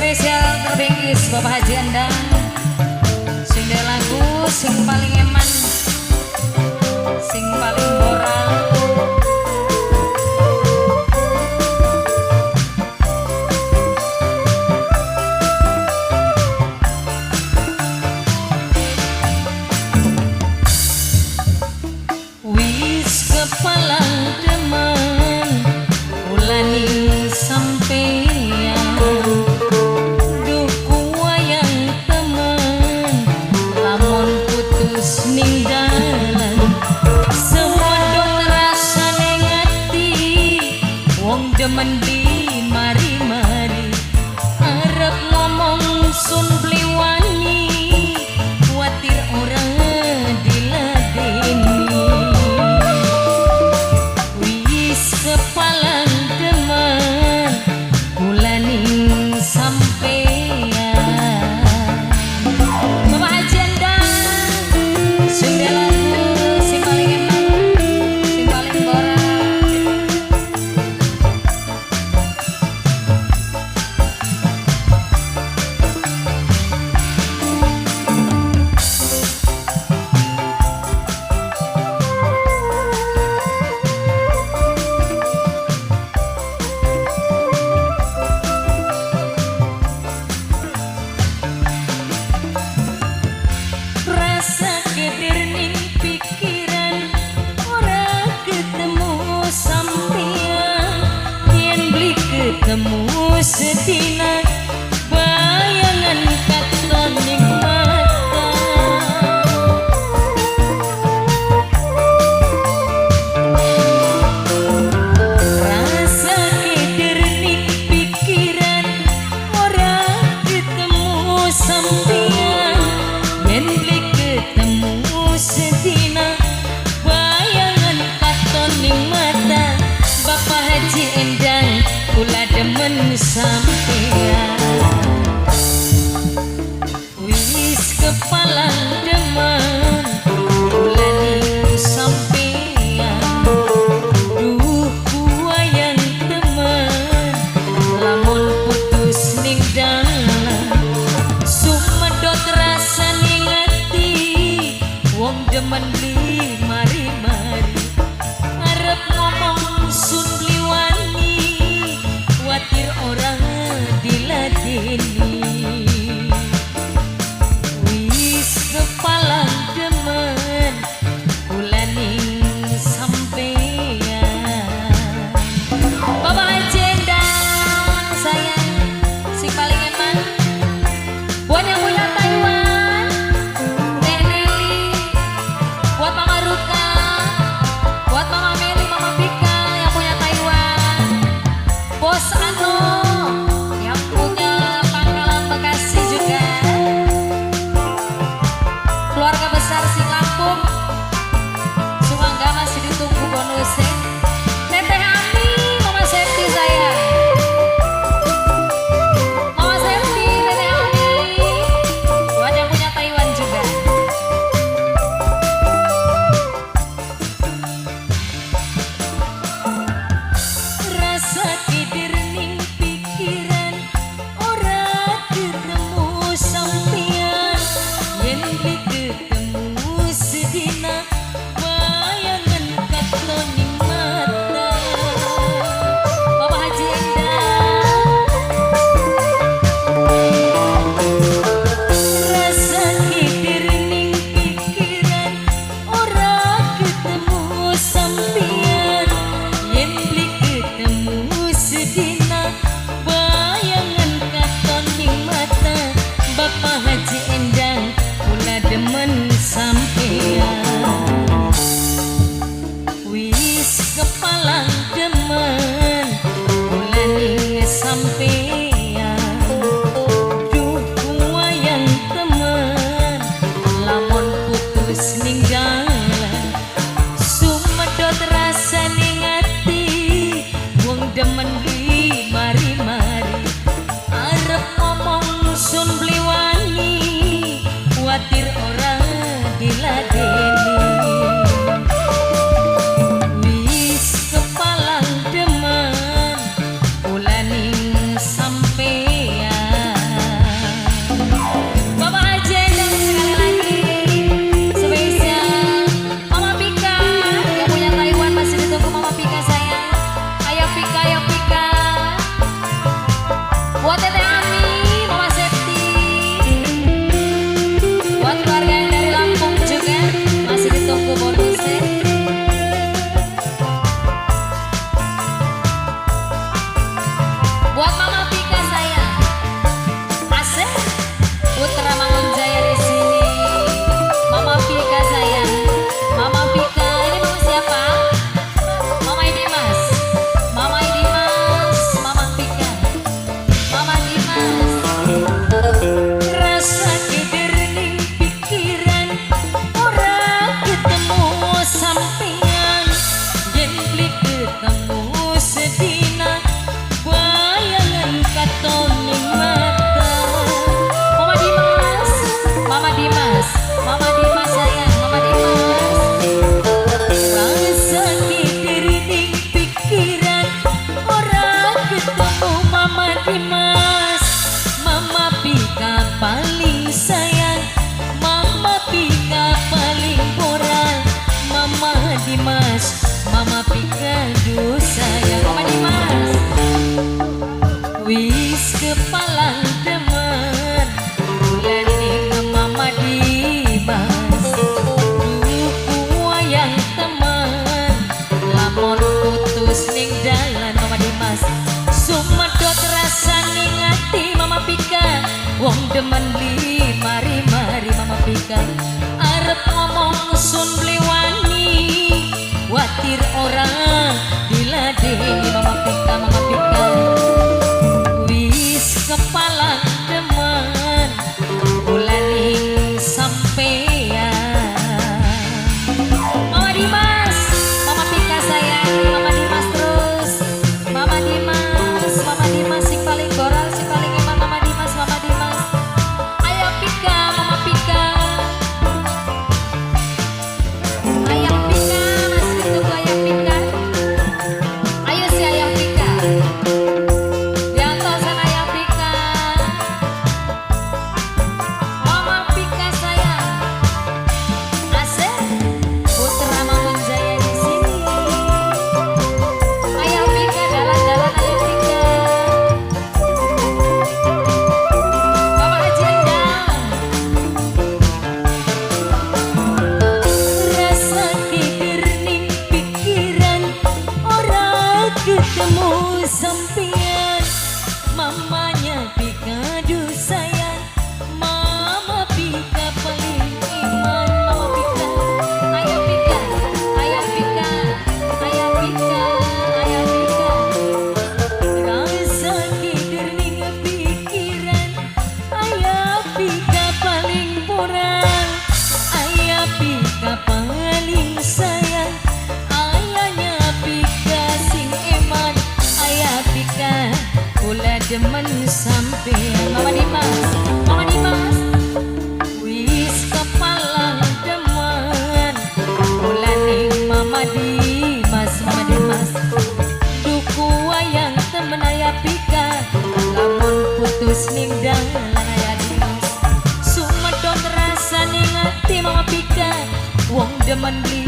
Spesial terbengkis Bapak Haji Endang. Sing lagu sing paling eman, sing paling moral. Wis kepalang demen ulaning sampeyan, duku wayang temen lamun putus ning dalan. Semodot rasane ngati wong demen di mari-mari, arep ngomong sun beli wani kuatir ora diladeni. Wis kepalang demen ulaning sampeyan. Bapak Haji Endang sing lagu sing paling enak, sing paling borak. Rasa kedir ning pikiran ora ketemu sampeyan, yen beli ketemu sedina bayangan katon ning mata. Rasa kedir ning pikiran ora ketemu sampeyan, yen beli ketemu sedina bayangan katon ning mata. Bapak Haji Endang kula demen sampeyan. Wis kepalang demen ulaning sampeyan, duh wayang temen lamun putus ning dalan. Sumedot rasane ngati wong demen beli mari-mari, arep ngomong sun beli wani kuatir ora diladeni. Wis kepalang demen ulaning sampeyan. Bapak Haji Endang sayang sing paling eman. Buat yang punya Taiwan, Teh Nelly, buat Mama Ruka, buat Mama Meli, Mama Pika yang punya Taiwan, Bos Ano yang punya Pangkalan Bekasi juga, keluarga besar sing Lampung, Sumangga masih ditunggu bonusnya. Teteh Ami, Mama Septi saya, Mama Septi, Teteh Ami, buat yang punya Taiwan juga. Rasa kedir ning pikiran ora ketemu sampeyan, yen beli ketemu sedina bayangan katon ning mata. Bapak Haji Endang. Rasa kedir ning pikiran ora ketemu sampeyan, yen beli ketemu sedina bayangan katon ning mata. Bapak Haji Endang kula demen sampeyan. Wis kepalang demen ulaning sampeyan, duh wayang temen lamun putus ning dalan. Sumedot rasane ngati wong demen beli mari-mari, arep ngomong sun beli wani kuatir ora diladeni. Wis kepalang demen ulaning sampeyan. Mama Pika duh sayang. Mama Dimas wis kepalang temen ning Mama Dimas duku wayang temen lamun putus ning dalan. Mama Dimas sumedot rasane ati Mama Pika wong demen beli mari-mari. Mama Pika arep ngomong sun beli wani watir ora diladeni. Mama Pika, Mama Pika wis kepalang demen ulaning sampeyan. Mama Dimas, Mama Pika sayang, Mama Dimas terus, Mama Dimas, Mama Dimas sing paling goral, sing paling iman, Mama Dimas, Mama Dimas. Ayah Pika, Mama Pika. Ayah Pika, masih ditunggu Ayah Pika. Ayo si Ayah Pika. Diantosan Ayah Pika. Mama Pika sayang. Asik. Putra Mangunjaya di sini. Ayah Pika jalan-jalan Ayah Pika. Bapak Haji Endang. Rasa kidir ning pikiran ora ketemu sampean. Mamanya Pika duh sayang, Mama Pika paling iman. Mama Pika, Ayah Pika, Ayah Pika, Ayah Pika, Ayah Pika. Rasa kidir ning pikiran Ayah Pika paling purang, Ayah Pika paling sayang, ayahnya Pika sing eman. Ayah Pika kula demen sampean. Mama Dimas, Mama Dimas wis kepalang demen ulaning Mama Dimas. Mama Dimas duku wayang temen Ayah Pika lamun putus ning dalan. Ayah Dimas sumedot rasane ati Mama Pika wong demen beli